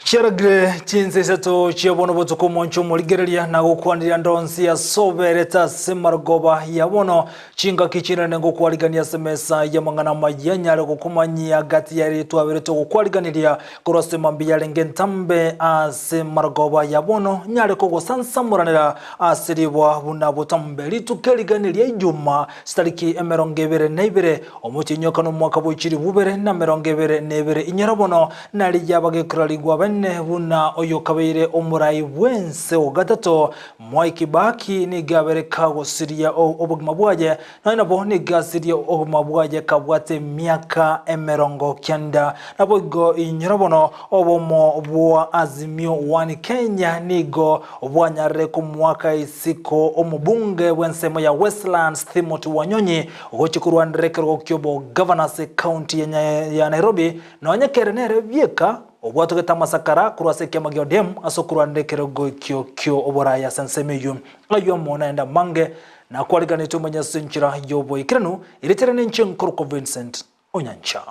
Chiaragire chinsa isato chia bono botuko omonche omorigereria na gokwaniria ndonsi ase oberete ase marogoba ya bono chingaki chinene ngokwarigania ase mesa y'amang'ana amaya nyare gokomanyia gati ya eri twabere togokwariganiria korwa ase mambia yarenge ntambe ase marogoba ya bono nyare kogosansamoranera ase ribwa buna botambe rituko erigani ria ijuma chitariki 22 omotienyi omwaka bwa 2022 inyora bono narigia abagekorarigwa bane buna oyo kabeire omorai bwense ogatato Mwai Kibaki nigo abereka gosiria obogima bwaye nonya nabo nigo asirie obogima bwaye kabwate emiaka 90 nabo igo inyora bono obomo bwa Azimio One Kenya nigo bwanyarire komwaka isiko omobunge bw'ensemo ya Westlands Timothy Wanyonyi gochi korwanera ekerogo kiobo governor ase county ya Nairobi nonya kere nere bieka obwatogete amasakara korwa ase ekiama gia ODM ase okorwanera ekerogo ekio kio oborayi ase ensemo eyio. Ayio amo naende amange nakwariganetwe omanye ase enchera y'oboikeranu, erieta riane inche nkorokwa Vincent Onyancha.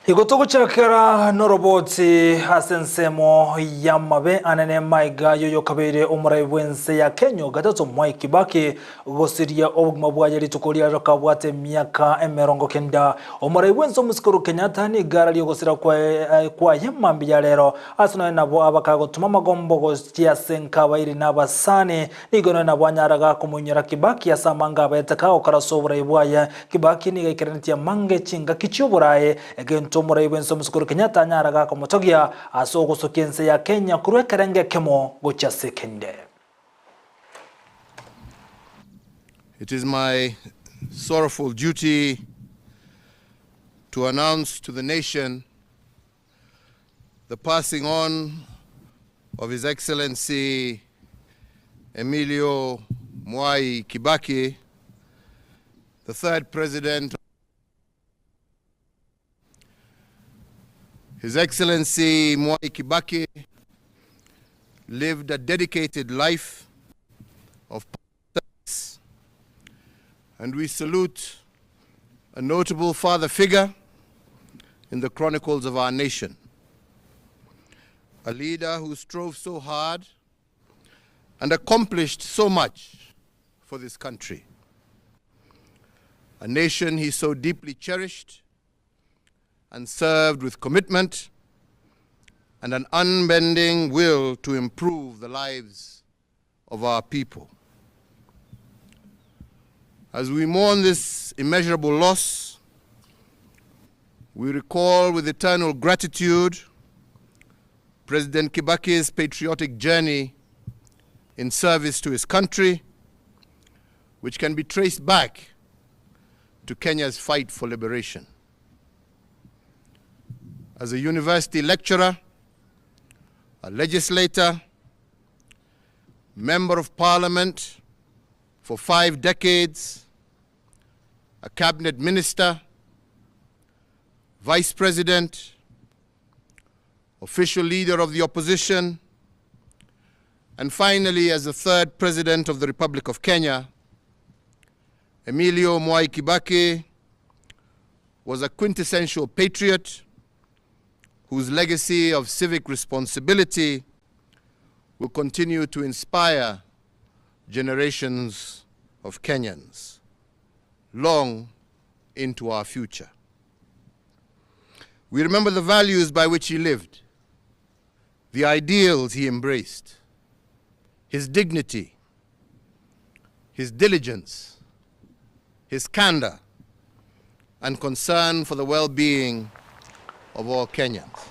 Igo togochakera noroboti ase ensemo y'amabe anene maiga yoyokabeire omorai bw'ense ya Kenya ogatato Mwai Kibaki gosiria obogima bwaye rituko riarero kabwate emiaka 90. Omorai bw'ense Omosikoro Kenyatta nigo ararie ogosira kwaye mambia ya rero ase nonya nabo abakagotuma amagombo gochia ase nkabairi na abasani nigo nonya nabo anyaraga komoinyora Kibaki ase amange abete kagokora ase oborai bwaye. Kibaki nigo aikerenetie amange chingaki chi'oborae, egento omorai bw'ense Omosikoro Kenyatta anyaraga komotogia ase ogosokia ense ya Kenya korwa ekerengo ekemo gochia ase ekende. It is my sorrowful duty to announce to the nation the passing on of His Excellency Emilio Mwai Kibaki, the third president. His Excellency Mwai Kibaki lived a dedicated life of service, and we salute a notable father figure in the chronicles of our nation, a leader who strove so hard and accomplished so much for this country, a nation he so deeply cherished and served with commitment and an unbending will to improve the lives of our people. As we mourn this immeasurable loss, we recall with eternal gratitude President Kibaki's patriotic journey in service to his country, which can be traced back to Kenya's fight for liberation. As a university lecturer, a legislator, member of parliament for 5 decades, a cabinet minister, vice president, official leader of the opposition, and finally as the third president of the Republic of Kenya, Emilio Mwai Kibaki was a quintessential patriot whose legacy of civic responsibility will continue to inspire generations of Kenyans long into our future. We remember the values by which he lived, the ideals he embraced, his dignity, his diligence, his candor, and concern for the well-being of all Kenyans.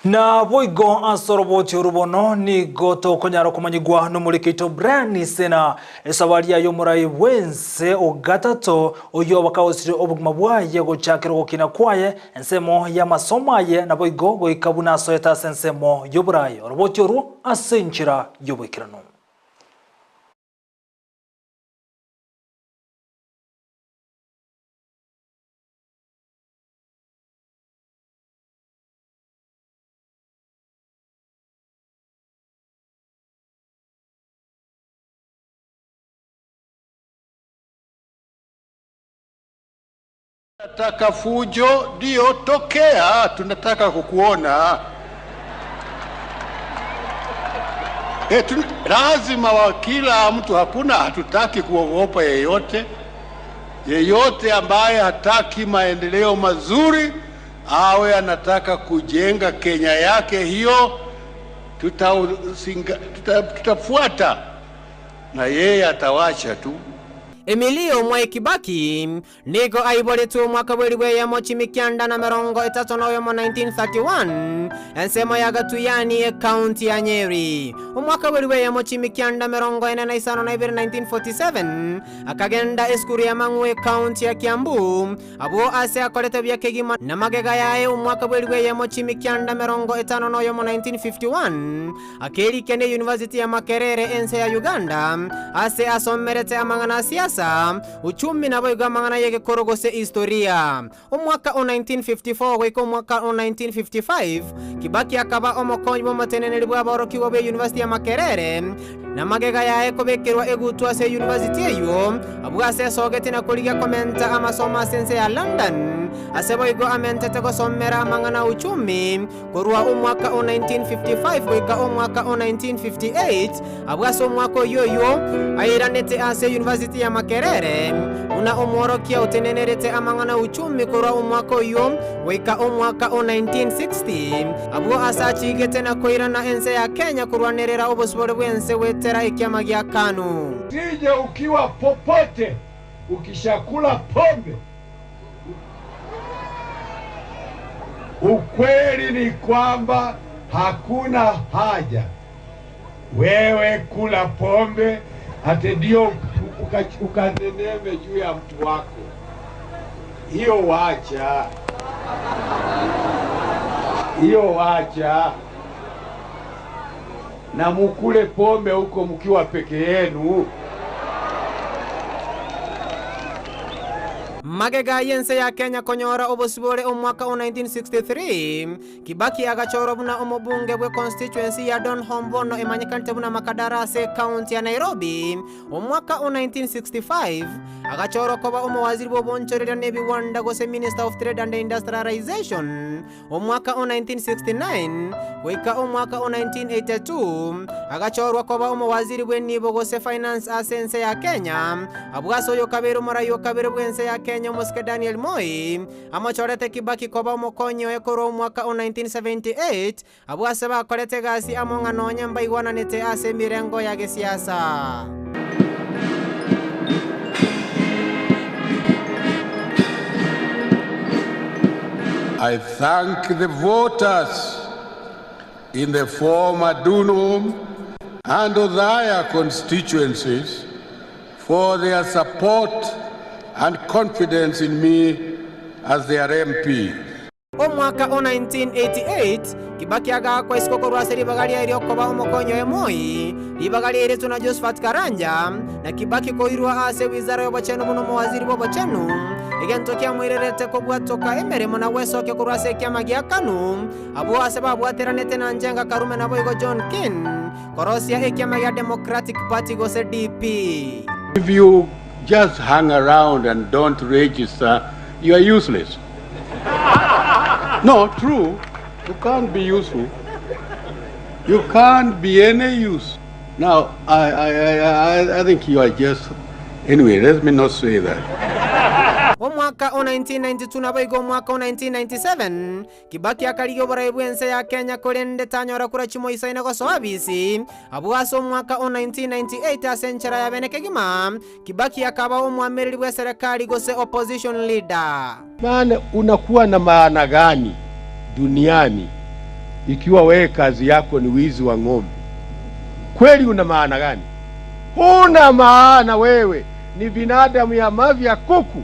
Naboigo ase oroboti oru bono nigo tokonyara komanyigwa nomoriki oito Brian Isena, esabari yaye omorai bw'ense o gatato, oyio bakaosire obogima bwaye gochakera ogokina kwaye, ensemo y'amasomo aye, naboigo goika buna asoete ase ensemo y'oborai. Oroboti orwo ase enchera y'oboikeranu. Tunataka fujo, ndio tokea, tunataka kukuona. E, lazima wa kila mtu, hakuna, hatutaki kuogopa yeyote. Yeyote ambaye hataki maendeleo mazuri awe anataka kujenga Kenya yake hiyo, tutafuata na yeye atawacha tu. Emilio Mwai Kibaki nigo aiboretwe omwaka bw'elifu eyemo chimikianda na merongo etato na oyomo, 1931, ensemo ya Gatuyani ekaunti ya Nyeri. Omwaka bw'elifu eyemo chimikianda merongo ene na isano na ibere, 1947, akagenda esukuru ya Mang'u ekaunti ya Kiambu, abwo ase akorete buya kegima na magega yaye omwaka bw'elifu eyemo chimikianda merongo etano na oyomo, 1951, akerikania University ya Makerere ense ya Uganda ase asomerete amang'ana a siasa, uchumi naboigo amang'ana y'egekoro gose historia. Omwaka o 1954 goika omwaka o 1955 Kibaki akaba omokonyi bw'omoteneneri bw'aborokigwa bwe University ya Makerere na magega yaye kobekerwa egutwa ase university eywo abwo ase esogete na korigia komenta amasomo ase ense ya London ase boigo amentete gosomera amang'ana a uchumi Korwa omwaka o 1955 goika omwaka o 1958, abwo ase omwaka oyio oyio airanete ase University ya Makerere buna omworokia otenenerete amang'ana uchumi korwa omwaka oyio goika omwaka o 1960, abwo ase achigete na koirana ense ya Kenya korwanerera obosibore bw'ense goetera ekiama gia KANU. Usije ukiwa popote ukishakula pombe Ukweli ni kwamba hakuna haja wewe kula pombe ati ndio ukaneneme juu ya mtu wako. Hiyo wacha, hiyo wacha, na mukule pombe huko mkiwa peke yenu. Magega y'ense ya Kenya konyora obosibore omwaka o 1963, Kibaki agachorwa buna omobunge bwe constituency ya Donholm bono emanyekanete buna Makadara ase ecounty ya Nairobi. Omwaka o 1965, agachorwa koba omowaziri bw'obonchoreria na ebiwanda gose Minister of Trade and Industrialization. Omwaka o 1969 goika omwaka o 1982 agachorwa koba omowaziri bw'enibo gose Finance ase ense ya Kenya, abwo ase oyo okabeire omorai o kabere bw'ense ya Kenya omosike Daniel Moi amochorete Kibaki koba omokonyi oye korwa omwaka o 1978, abwo ase bakorete egasi amo ng'a nonya mbaigwananete ase emirengo ya gesiasa. I thank the voters in the former Dunham and Othaya constituencies for their support and confidence in me as their MP. Omwaka o 1988, Kibaki agaakwa isiko korwa ase ribaga riaye ri'okoba omokonyi oye Moi, ribaga riairetwe na Josphat Karanja, na Kibaki koirwa ase wizara y'obochenu buna omowaziri bw'obochenu, egento kiamoirerete kobwatoka emeremo na gwesokia korwa ase ekiama gia KANU, abwo ase babwateranete na Njenga Karume naboigo John Kin, korosia ekiama gia Democratic Party gose DP. If you just hang around and don't register, you are useless. No, true. You can't be useful. You can't be any use. Now, I, I, I, I, I think you are just. Anyway, let me not say that. Omwaka o 1992 naboigo omwaka o 1997, Kibaki akarigia oborai bw'ense ya Kenya korende tanyora kura chimoisaine gosoa abisi. Abwo ase omwaka o 1998 ase enchera ya bene kegima, Kibaki akaba omwamereri bw'eserekari gose opposition leader. Maana unakuwa na maana gani duniani ikiwa wewe kazi yako ni wizi wa ng'ombe? Kweli una maana gani? Huna maana wewe ni binadamu ya mavi ya kuku.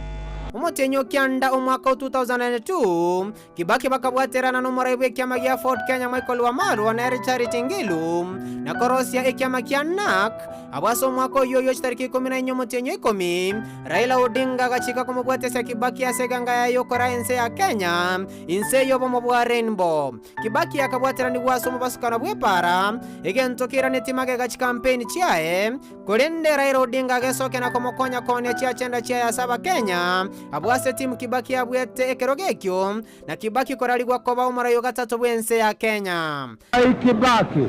Omotienyi o kianda omwaka o 2002, Kibaki bakabwaterana nomorai bw'ekiama gia Ford Kenya Michael Wamalwa nere Charity Ngilu, na korosia ekiama kia Narc. Abwo ase omwaka oyio oyio chitariki ikomi na inye omotienyi o ikomi, Raila Odinga agachika komobwatesia Kibaki ase eganga yaye y'okoraa ense ya Kenya inse y'obomo bwa Rainbow. Kibaki akabwateranigwa ase omobasukano bw'epaara, egento keiranetie magega chikampeni chiaye, Korende Raila Odinga agesokia na komokonya koonia chiachenda chiaye ase Abakenya, abwo ase timu Kibaki abuete ekerogo ekio, na Kibaki korarigwa koba omorai o gatato bw'ense ya Kenya. Mwai Kibaki,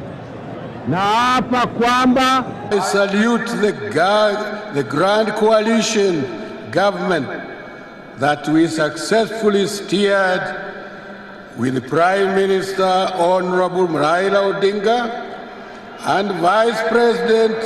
Naapa kwamba. I salute the, the Grand Coalition government that we successfully steered with Prime Minister Honorable Raila Odinga and Vice President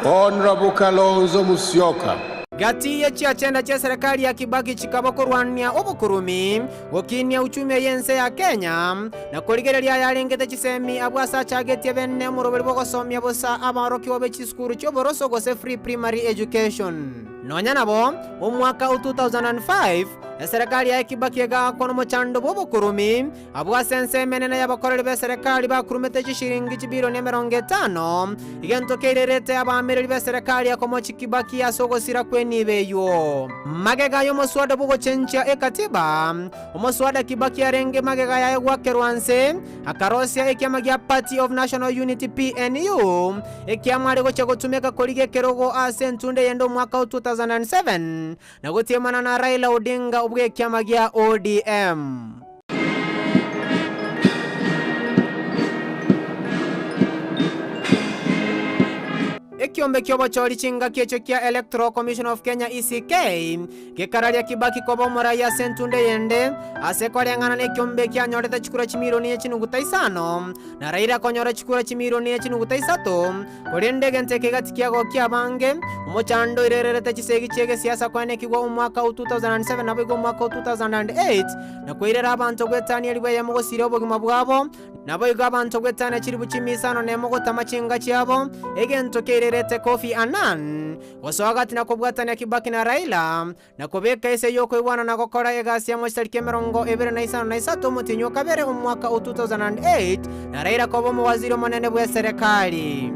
Honorable Kalonzo Musyoka. Gati ye chiachenda chia serikali ya Kibaki chikaba korwania obokurumi, gokinia uchumi y'ense ya Kenya, na korigereria ayarengete chisemi abwo ase achagetie bene omoroberi bw'ogosomia bosa abaorokigwa be chisukuru chi'oboroso gose free primary education. Nonya nabo, omwaka o 2005, eserekari yaye Kibaki egaakwa nomochando bw'obokurumi, Abwo ase ensemo enene y'abakoreri b'eserekari bakurumete chishilingi chibilioni 50, egento keirerete abaamereri b'eserekari akomochia Kibaki ase ogosira kw'enibo eyio. Magega y'omoswada bw'ogochenchia ekatiba, omoswada Kibaki arenge magega yaye gwakerwa nse, akarosia ekiama gia Party of National Unity PNU, ekiama are gochia gotumeka korigia ekerogo ase entunde eyende omwaka o 2007, na gotiemana na Raila Odinga obw'ekiama gia ODM. Ekiombe ki'obochori chingaki echio kia Electoral Commission of Kenya, ECK, gekararia Kibaki koba omorai ase entunde eyende ase koreng'ana nekiombe ekio anyorete chikura chimilioni ne chinuguta isano, na Raila akonyora chikura chimilioni ne chinuguta isato. Korende egento eke gatikiagokia abange, omochando oirererete chisegi chi'egesiasa kwanekigwa omwaka o 2007 naboigo omwaka o 2008, na koirera abanto gwetania elifu eyemo gosiria obogima bwabo, naboigo abanto gwetania chilifu chimia isano nemo gotama chinka chiabo, egento keirerete Kofi Annan gosoa gati na kobwatania Kibaki na Raila, Na kobeka ase y'okoigwana na gokora egasi amo chitariki 25 omotienyi o kabere omwaka o 2008, na Raila koba omowaziri omonene bw'eserekari.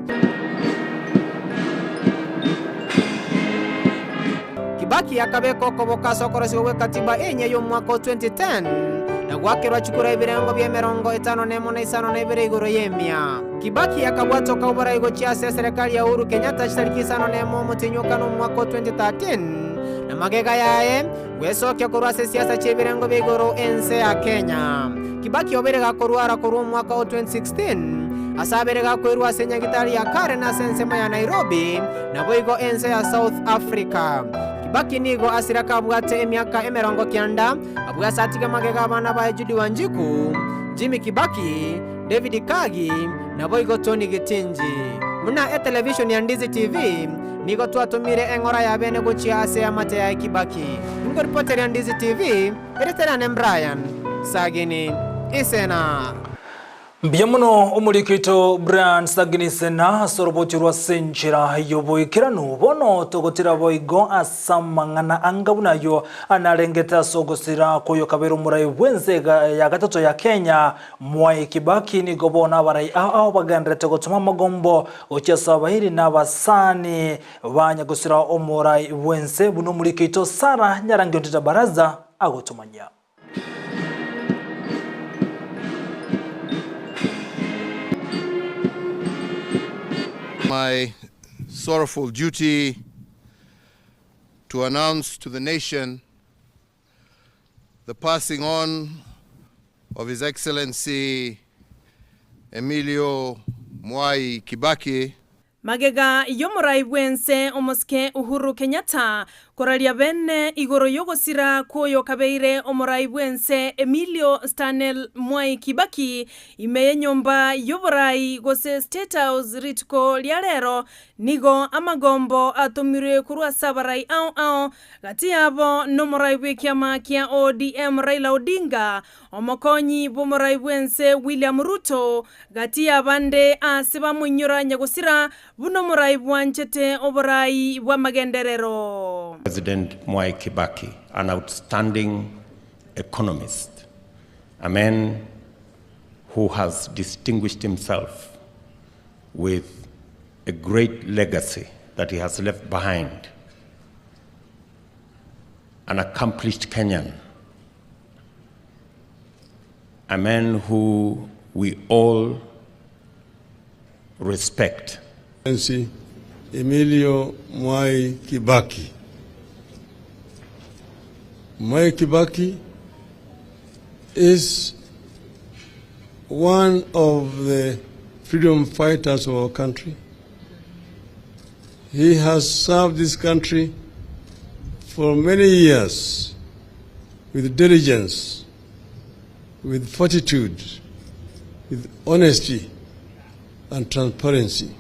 Kibaki akabeka okoboko ase okorosigwa gw'ekatiba enyia y'omwaka o 2010, na gwakerwa chikura ebirengo bia 51 na 52 igoro y'emia. Kibaki akabwatoka oborai gochia ase eserekari ya Uhuru Kenyatta chitariki 51 omotienyi o kane omwaka o 2013, na magega yaye gwesokia korwa ase siasa chi'ebirengo bia igoro ense ya Kenya. Kibaki obeire gakorwara korwa omwaka o 2016 ase abeire gakoirwa ase enyagitari ya Karen ase ensemo ya Nairobi naboigo ense ya South Africa. Kibaki nigo asire kabwate emiaka 90 abwo ase atige magega abana baye Judy Wanjiku, Jimmy Kibaki, David Kagi naboigo Tony Githinji. Buna etelevishoni ya Ndizi TV, Nigo twatomire eng'ora ya bene gochia ase eamate yaye Kibaki. Nkoripoteria Ndizi TV, erieta riane Brian Sagini Isena. Mbuya mono omoriki oito Brian Sagini Isena ase oroboti orwa ase enchera y'oboikeranu. Bono togotira boigo ase amang'ana anga buna ayio anarengete ase ogosira kw'oyokabeire omorai bw'ense ya gatato ya Kenya Mwai Kibaki nigo bono abarai ao ao bagendererete gotoma amagombo gochia ase abairi na abasani ba nyagosira omorai bw'ense buna omoriki oito Sarah Nyarangi Ontita Baraza agotomanyia. My sorrowful duty to announce to the nation the passing on of His Excellency Emilio Mwai Kibaki. Magega y'omorai bw'ense omosike Uhuru Kenyatta. Koraria bene igoro y'ogosira kw'oyokabeire omorai bw'ense Emilio Stanel Mwai Kibaki ime y'enyomba y'oborai gose State House rituko ria rero, nigo amagombo atomirwe korwa ase abarai ao ao, gati yabo nomorai bw'ekiama kia ODM Raila Odinga, omokonyi bw'omorai bw'ense William Ruto, gati y'abande ase bamoinyora nyagosira Buna omorai bwanchete oborai bw'amagenderero. President Mwai Kibaki, an outstanding economist, a man who has distinguished himself with a great legacy that he has left behind, an accomplished Kenyan, a man who we all respect. Excellency Emilio Mwai Kibaki. Mwai Kibaki is one of the freedom fighters of our country. He has served this country for many years with diligence, with fortitude, with honesty and transparency.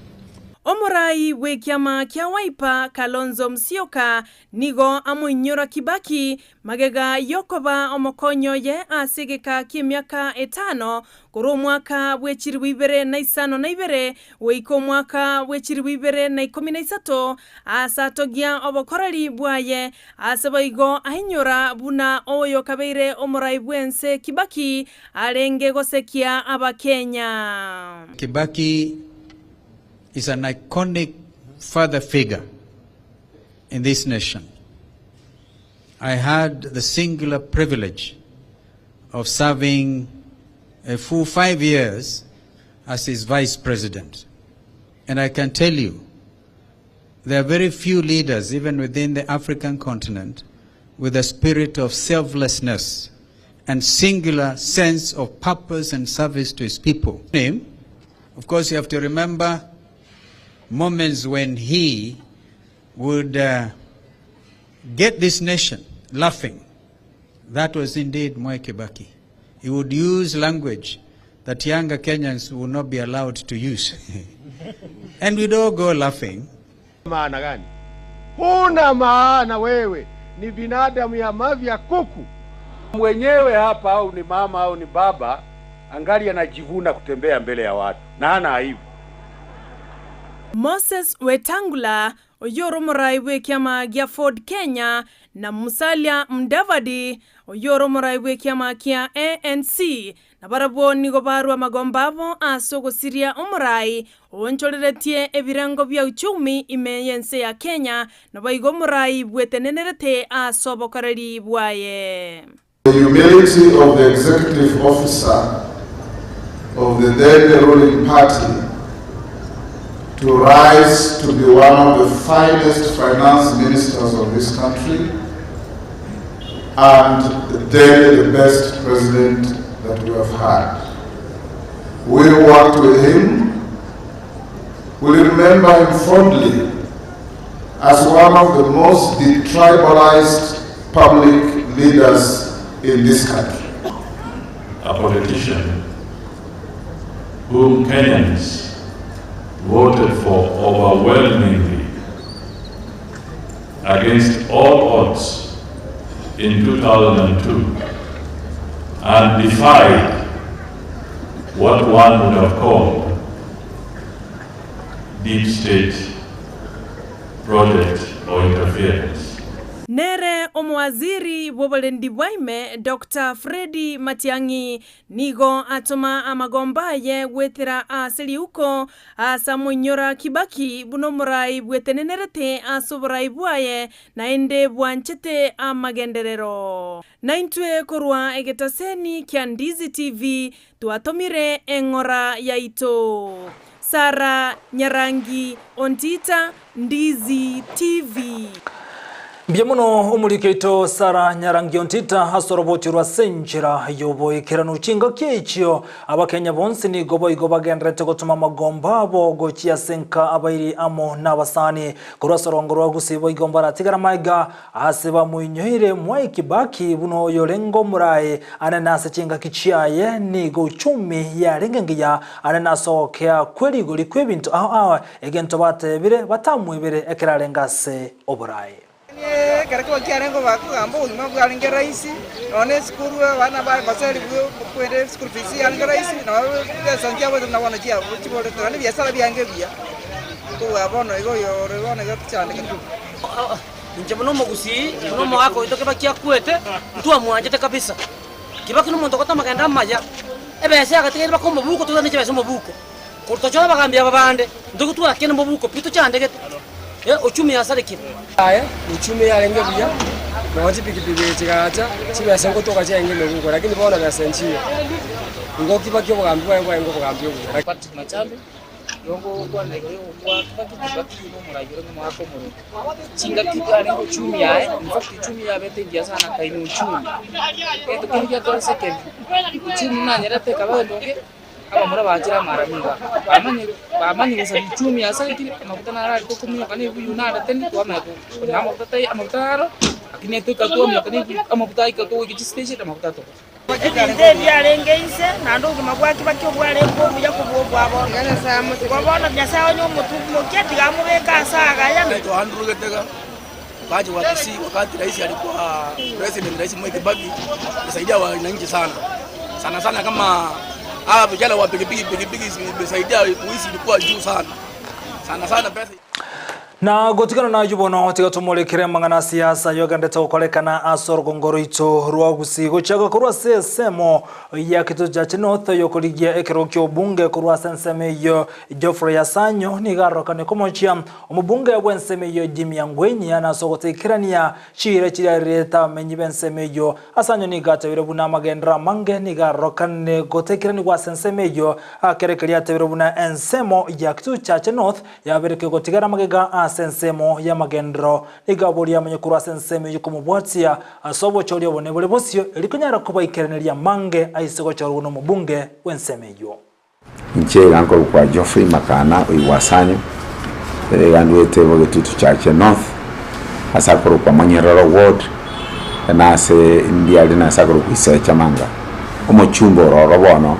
Omorai bw'ekiama kia Wiper Kalonzo Musyoka nigo amoinyora Kibaki magega y'okoba omokonyi oye ase egeka ki'emiaka etano korwa omwaka bwe chilifu ibere na isano na ibere goika omwaka bwe chilifu ibere na ikomi na isato ase atogia obokoreri bwaye Ase boigo ainyora buna oyokabeire omorai bw'ense Kibaki arenge gosekia Abakenya. Kibaki is an iconic father figure in this nation. I had the singular privilege of serving a full 5 years as his vice president. And I can tell you, there are very few leaders, even within the African continent, with a spirit of selflessness and singular sense of purpose and service to his people. Of course, you have to remember moments when he would get this nation laughing. That was indeed Mwai Kibaki. He would use language that younger Kenyans would not be allowed to use. And we'd all go laughing. Maana gani? Huna maana wewe, ni binadamu ya mavi ya kuku mwenyewe hapa, au ni mama au ni baba, angali anajivuna kutembea mbele ya watu na hana aibu. Moses Wetangula, oyio ore omorai bw'ekiama gia Ford Kenya, na Musalia Mudavadi, oyio ore omorai bw'ekiama kia ANC, Nabarabwo nigo barua amagomba abo ase ogosiria omorai oonchoreretie ebirengo bia uchumi ime y'ense ya Kenya, naboigo omorai bwetenenerete ase obokoreri bwaye. The humility of the executive officer of the then ruling party to rise to be one of the finest finance ministers of this country and then the best president that we have had. We worked with him. We remember him fondly as one of the most detribalized public leaders in this country. A politician whom Kenyans voted for overwhelmingly against all odds in 2002 and defied what one would have called deep state project or interference. Nere omowaziri bw'oborendi bwaime Doctor Freddy Matiang'i Nigo atoma amagomba aye goetera ase riuko ase amoinyora Kibaki buna omorai bwetenenerete ase oborai bwaye naende bwanchete amagenderero. Naintwe korwa egetaseni kia Ndizi TV twatomire eng'ora yaito. Sarah Nyarangi Ontita, Ndizi TV. Mbuya mono omoriki oito Sarah Nyarangi Ontita ase oroboti rwa ase enchera y'oboikeranu. Chingaki echio Abakenya bonsi nigo boigo bagendererete gotoma amagomba abo gochia ase enka abairi amo nabasani. Korwa ase orongo rwa Gusii boigo mbaratigare amaiga ase bamoinyoire Mwai Kibaki buna oyorenge omoraai anene ase chingaki chiaye nigo uchumi yarenge engiya anene ase ogokea kwe rigori kw'ebinto ao ao egento batebire batamwebere ekero arenge ase oboraai. Ekero kegwa kiarenge kogamba obogima bwarenge rahisi, nonya na esukuru abana bagoserigwe kwenda eschool fees yarenge rahisi, nabo chibesa nchiaboete buna bono chiborete, nonya na ebiasara biarenge buya kobua bono iga oyo ore bono iga tochandegete. Inche buna omogusii, buna omogaka oito Kibaki akwete, ntwamwanchete kabisa. Kibaki nomonto ogote amagendo amaya, ebesa yagatigaire mpaka omobuko totari ne chibesa omobuko. Korwa tochore abagambi aba bande, ntogotwara kende mobuko pi tochandegete, eh, uchumi yasarekire. Aye, uchumi yarenge buya, nonya chipikipiki chigacha, chibesa ngotoka chiarenge emebuko, lakini bono besa nchiyo. Igo Kibaki obogambi bwaye bwarenge obogambi obuya. Patrick Machame, igo ngokwana igoro y'ogokwa Kibaki, Kibaki nomoraia ore omogaka omoronge. Chingaki twarenge uchumi yaye, in fact uchumi yabete engiya sana akaina uchumi. Egento keria giatwarete ekebi, uchumi nanyerete ekaba endonge. Abamura bachire amaarami iga, bamanyire bamanyire gose uchumi yasarekire, amaguta naro arenge kominyoka na ebuyu nareteni twamanya konyora amaguta taiyo amaguta naro, lakini toika twaminyoka na ebuyu amaguta aika togoika chistation amaguta atoka. Ebinto ebi biarenge inse, naende obogima bwa Kibaki obwarenge obuya kobua obwa bono. Igo bono Nyasae onye omotumokia, tiga amobeke ase agaya. Naitwa Andrew Getega, mkaaji wa Kisii. Wakati rais alikuwa president, Rais Mwai Kibaki alisaidia wananchi sana sana sana, kama hawa vijana wa pikipiki pikipiki imesaidia, wizi ilikuwa juu sana sana sana pesa Na gotigana nayio bono, tiga tomorekere amang'ana a siasa ayogenderete gokorekana ase orogongo roito rwa Gusii gochaka korwa ase esemo ya Kitutu Chache North yokorigia ekerogo ki'obunge korwa ase ensemo eyio Geoffrey Asanyo nigo arorokane komochia Omobunge bw'ensemo eyio Jimmy Angwenyi ase ogotaikerania chiira chiria rirete abamenyi b'ensemo eyio. Asanyo nigo atebire buna amagenderero amange nigo arorokane gotaikeranigwa ase ensemo eyio. Akere keria atebire buna ensemo ya Kitutu Chache North yabereke gotigara magega ase ensemo y'amagenderero. Nigo aboria amenye korwa ase ensemo eyio komobwatia ase obochori obone bore bosio erio konyara kobaikeraneria amange aise gochorwa nomobunge bw'ensemo eyio. Inche iga nkorokwa Geoffrey Makana Oigwasanyo, ere iga ndwete Bogetutu Chache North, ase akorokwa Monyeroro Ward, na ase ndiare nase akorokwa Isecha Manga. Omochumba ororo bono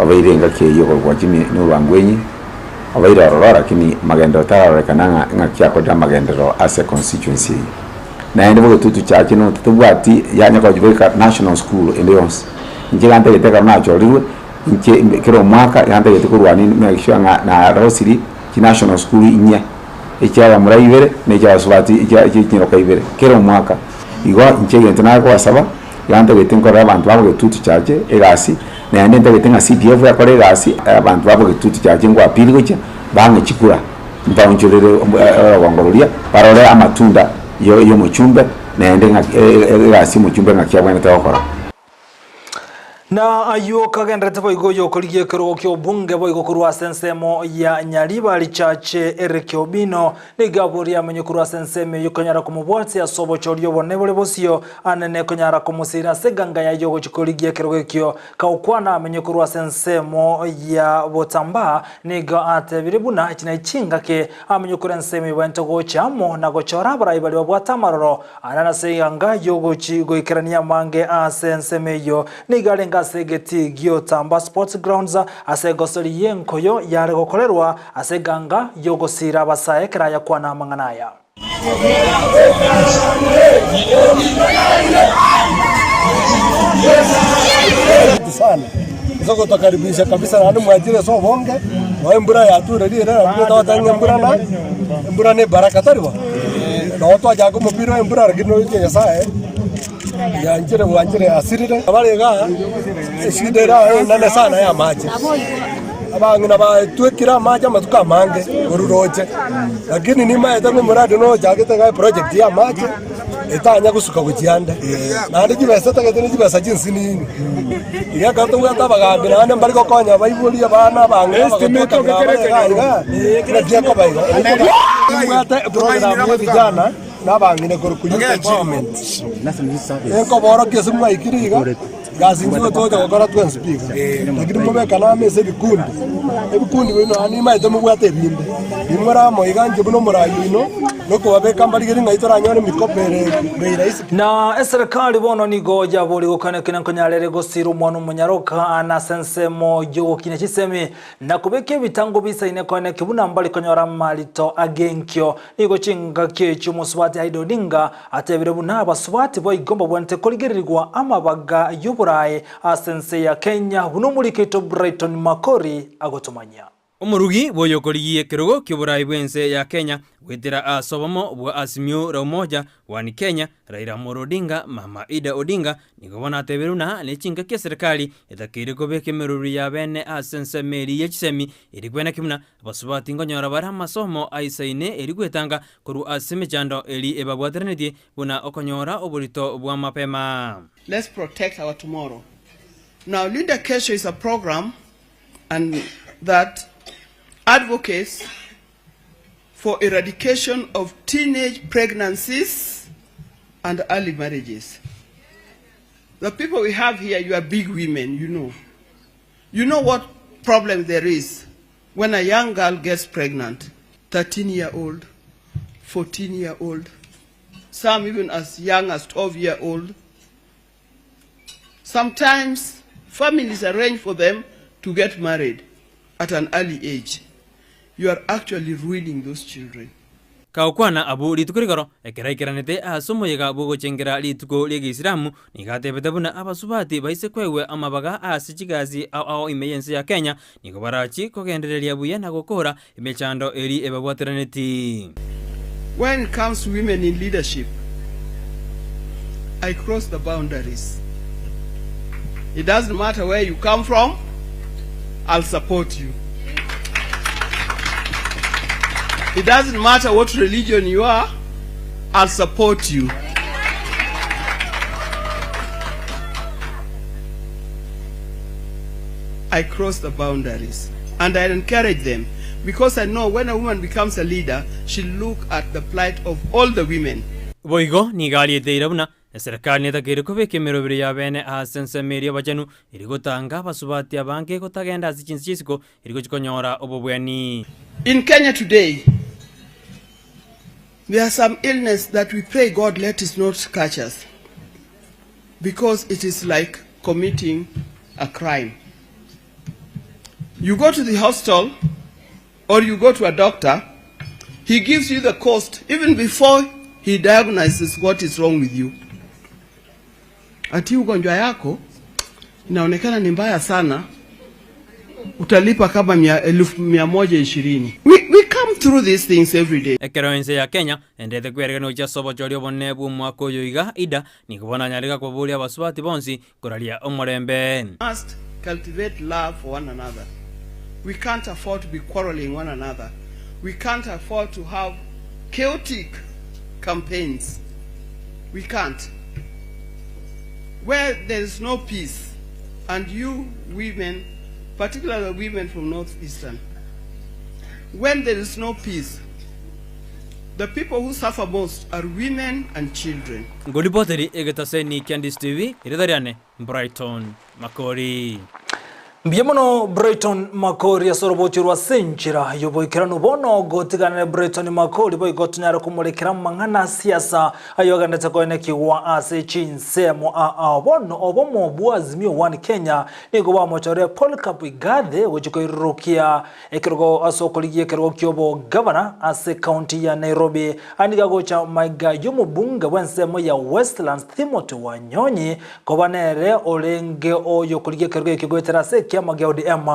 obeire engaki eyio okorokwa Jimmy Nurwangwenyi, obeire ororo lakini magenderero tararorekana ng'a ng'aki akorire amagenderero ase econstituency eyio. Naende Bogetutu Chache North tobwati yanya kochibeka national school ende yonsi. Inche iga ntagete ekero nachorirwe. Inche kera omwaka iga ntagete korwania make sure ng'a narosirie chinational school inye, echia abamura ibere na echia abasubati echia echia chinyaroka ibere, kera omwaka. Igo inche egento nagosaba, iga ntagete nkorere abanto ba Bogetutu Chache egasi, naende ntagete ng'a CDF ekore egasi, abanto ba Bogetutu Chache ngo appeal gochia, bang'e chikura, mbaonchorere orogongo roria, barore amatunda ya omochumbe, naende ng'aki egasi ya omochumbe ng'aki abwenerete gokora. Na ayio kagenderete boigo oyokorigia ekerogo ki'obunge boigo korwa ase ensemo ya Nyaribari Chache Eric Obino nigo aboria amenye korwa ase ensemo eyio konyara komobwatia ase obochori obonene bore bosio anene konyara komosira ase eganga yaye ogochia korigia ekerogo ekio Kagokwana amenye korwa ase ensemo ya Botambaa nigo atebire buna echi ne chingaki amenye korwa ensemo eyio baente gocha amo na gochora abarai baria babwate amaroro Aria nase eganga y'ogochi goikerania amange ase ensemo eyio nigo arenge ase egetii gi'Otamba Sports Grounds ase egosori y'enkoyo yare gokorerwa ase eganga y'ogosiira abasae ekero ayakwana amang'ana aya. Ase ogotokaribisha kabisa naende mwachire ase obonge, nonya embura yature riire nabo togoteba ng'a embura na embura na ebaraka tari bo? Nabo twachaka omopira oyo embura lakini oche Nyasaye yanchire bwanchire asirire. Abare igaa eshida ere aa enene sana ya amache, abang'ina batwekire amache amatuko amange korwa roche, lakini nimaete ng'a omoradi nochagete igaa eproject ya amache etanya gosuka gochia ande, naende chibesa etagete ne chibesa chinsinini. Iga ekero tobwate abagambi naende mbari gokonya abaibori, abana, abang'ina abagotwa kabira abare iga iga, naki ekoba igo. Nimbwate eprogram ya vijana. nabang'ina korokwa Youth Empowerment. Ekoborokia ase mwaikire iga, gasi intwe togocha gokora twensi pi iga. Lakini mobekane amo ase ebikundi, ebikundi bino nonya nimaete mobwate ebinde, nimore amo iga inche buna omorai oino, nokobabeka mbarigerie ng'ai toranyore emikopo ere bei rahisi pi. Na eserekari bono nigo yaboria gokana ekina nkonyarere gosira omwana omonyaroka nase ensemo y'ogokinia chisemi na kobeka ebitango bisaine koeneki buna mbari konyora amarito agenkio. Nigo chingaki echio omosubati Aida Odinga atebire buna abasubati boigo mbabwenerete korigererigwa amabaga y'oborae ase ense ya Kenya buna omoriki oito Brighton Makori agotomanyia. Omorugi bw'oyokorigia ekerogo ki'oboraai bw'ense ya Kenya goetera ase obomo bwa Azimio la Umoja One Kenya, Raila Amolo Odinga, Mama Ida Odinga, nigo bono atebire buna nechingaki eserekari etakeire kobeka emeroberi ya bene ase ensemo eria ye chisemi eri kwenaki buna abasubati nkonyora bare amasomo aisaine eri gwetanga korwa ase emechando eri ebabwateranetie buna okonyora oborito bwa mapema. Let's protect our tomorrow. Now, Linda Kesho is a program and that advocates for eradication of teenage pregnancies and early marriages. The people we have here, you are big women, you know. You know what problem there is when a young girl gets pregnant, 13 year old, 14 year old, some even as young as 12 year old. Sometimes families arrange for them to get married at an early age. You are actually ruining those children. Kagokwana abwo rituko rigoro, ekero aikeranete ase omoyega bw'ogochengera rituko ri'Egeisilamu, nigo atebete buna abasubati baise koegwa amabaga ase chigasi ao ao ime y'ense ya Kenya, nigo barachie kogendereria buya na gokora emechando eri ebabwateranetie. When it comes to women in leadership, I cross the boundaries. It doesn't matter where you come from, I'll support you. It doesn't matter what religion you are, I'll support you. I cross the boundaries and I encourage them because I know when a woman becomes a leader, she'll look at the plight of all the women. Boigo nigo arieteire buna eserekari netakeire kobeka emeroberi ya bene ase ensemo eria abachenu, eria gotanga abasubati abange gotagenda ase chinse chi'isiko erio gochia konyora obobweni. In Kenya today, there are some illness that we pray God let it not catch us because it is like committing a crime. You go to the hospital or you go to a doctor, he gives you the cost even before he diagnoses what is wrong with you. Ati ugonjwa yako inaonekana ni mbaya sana, utalipa kama mia, elfu mia moja ishirini. We, we come through these things every day. Ekero ense ya Kenya endete kweregana gochia ase obochori obonene bw'omwaka oyo iga, Ida nigo bono anyarire koboria abasubati bonsi koraria omorembe. Must cultivate love for one another. We can't afford to be quarreling one another. We can't afford to have chaotic campaigns. We can't. Where there is no peace, and you women, particularly women from Northeastern, when there is no peace, the people who suffer most are women and children. Ngoripoteri egetaseni kia Ndisi TV, erieta riane Brighton Makori. Mbuya mono Brighton Makori ase oroboti orwa ase enchera y'oboikeranu bono gotigana na Brighton Makori boigo tonyare komorekera amang'ana a siasa ayio agenderete koenekigwa ase chinsemo aa bono obomo bwa Azimio One Kenya nigo bamochorire Polycarp Igathe gochia koirurukia Ekerogo ase okorigia ekerogo ki'obogavana ase ekaunti ya Nairobi, aya nigo agocha maiga y'omobunge bw'ensemo ya Westlands Timothy Wanyonyi koba nere orenge oyokorigia ekerogo ekio goetera ase ekiama gia ODM.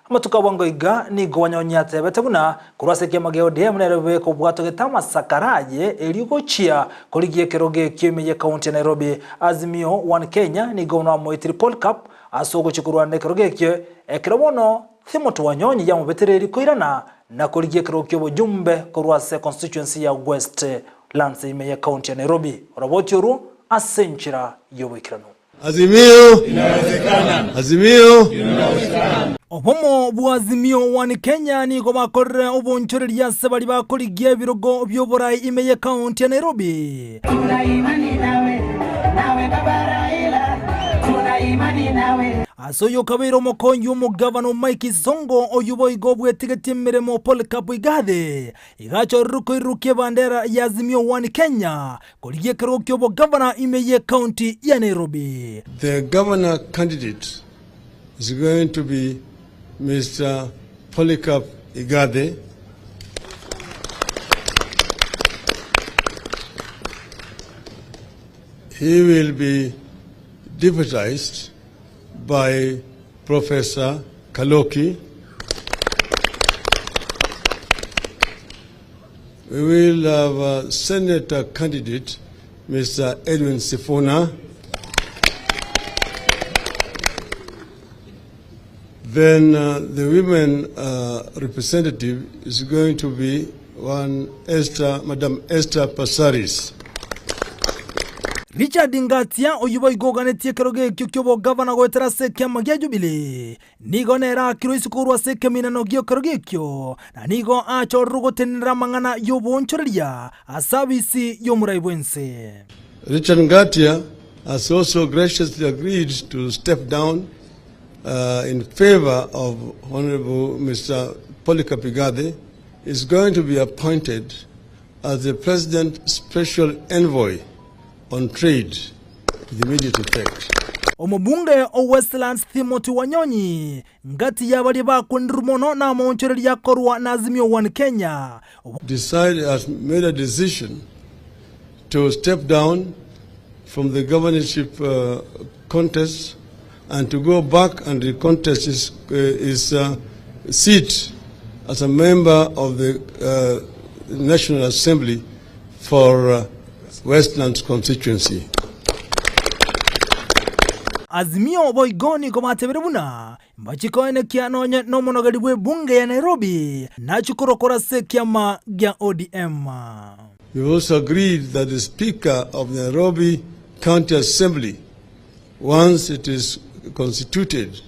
Amatuko a bwango iga nigo Wanyonyi atebete buna korwa ase ekiama gia ODM nere bweka obwatogete amasakara aye erio gochia korigia ekerogo ekio ime y'ekaunti ya Nairobi. Azimio One Kenya nigo bono bamoetire Polycarp ase ogochia korwana ekerogo ekio ekero bono Timothy Wanyonyi yamobetereirie koirana na korigia ekerogo ki'obojumbe korwa ase constituency ya West Lands ime ye county ya Nairobi. Oroboti orwo ase enchera y'oboikeranu. Azimio! Inawezekana! Azimio! Inawezekana! Obomo bwa Azimio One Kenya nigo bakorire obonchoreria ase baria bakorigia ebirogo bi'oborai ime y'ekaunti ya Nairobi. Ase oyio okabeire omokonyi omogavana o Mike Sonko oyio boigo obwetigetie emeremo Polycarp Igathe iga achorirwe koirurukia ebandera ya Azimio One Kenya korigia ekerogo ki'obogavana ime y'ekaunti ya Nairobi. The governor candidate is going to be Mister Polycarp Igathe. He will be deputized by Professor Kaloki. We will have a senator candidate, Mr. Edwin Sifuna. Then uh, the women uh, representative is going to be one Esther, Madam Esther Passaris. Richard Ngatia oyio boigo oganetie ekerogo ekio ki'obogavana goetera ase ekiama gia Jubilee, nigo nere aakirwe isiko korwa ase ekeminano gi'ekerogo ekio, na nigo achorirwe gotenenera amang'ana y'oboonchoreria ase abisi y'omorai bw'ense. Richard Ngatia has also graciously agreed to step down uh, in favor of Honorable Mr. Polycarp Igathe is going to be appointed as the President's Special Envoy on Trade with immediate effect. Omobunge o Westlands Timothy Wanyonyi ngati y'abaria bakwenirwe mono namaonchoreria akorwa na Azimio One Kenya. Decide, has made a decision to step down from the governorship uh, contest and to go back and recontest his, uh, his uh, seat as a member of the uh, National Assembly for uh, Westlands constituency. Azimio boigo nigo batebire buna mbachie koenekia nonye nomonogeri bw'ebunge ya Nairobi nachie korokora ase ekiama gia ODM. We also agreed that the Speaker of the Nairobi County Assembly, once it is constituted,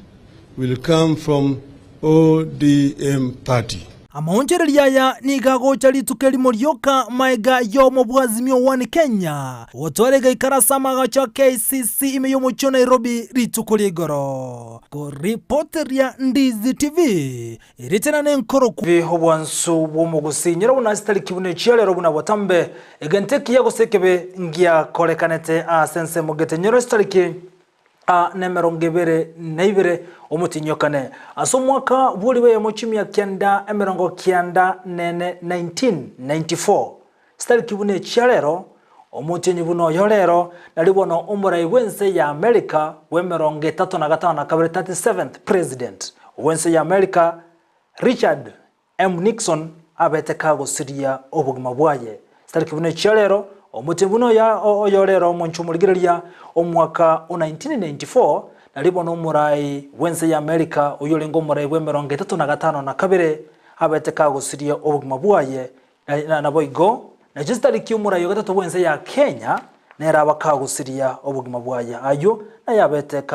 will come from ODM party. Amaonchoreria aya nigo agocha rituko erimo rioka maega y'omo bw'Azimio One Kenya gotwara egaikara ase amagacho a KICC ime y'omochie o Nairobi rituko ria igoro. Koripoteria Ndizi TV, Erieta nenkoroku. Obwansu bw'omogusii nyora buna chitariki buna echia rero buna botambe, egento ekiya gose ekebe ngiakorekanete ase ensemo gete nyora chitariki a nemerongo ebere na ibere omotienyi o kane ase omwaka bw'oribo eyemo chimia kianda emerongo kianda nene 1994 chitariki buna echia rero omotienyi buna oyo rero nari bono omorai bw'ense ya America bw'emerongo etato na gatano na kabere 37th president bw'ense ya America Richard M. Nixon abete kagosiria obogima bwaye. Chitariki buna echia rero, omotienyi buna oyo oyo rero omonche omorigereria omwaka o 1994, nario bono omorai bw'ense ya America oyio orenge omorai bw'emerongo etato na gatano na kabere abete kagosiria obogima bwaye na naboigo nachio chitariki omorai o gatato bw'ense ya Kenya nere aba kagosiria obogima bwaye. Ayio naye abete.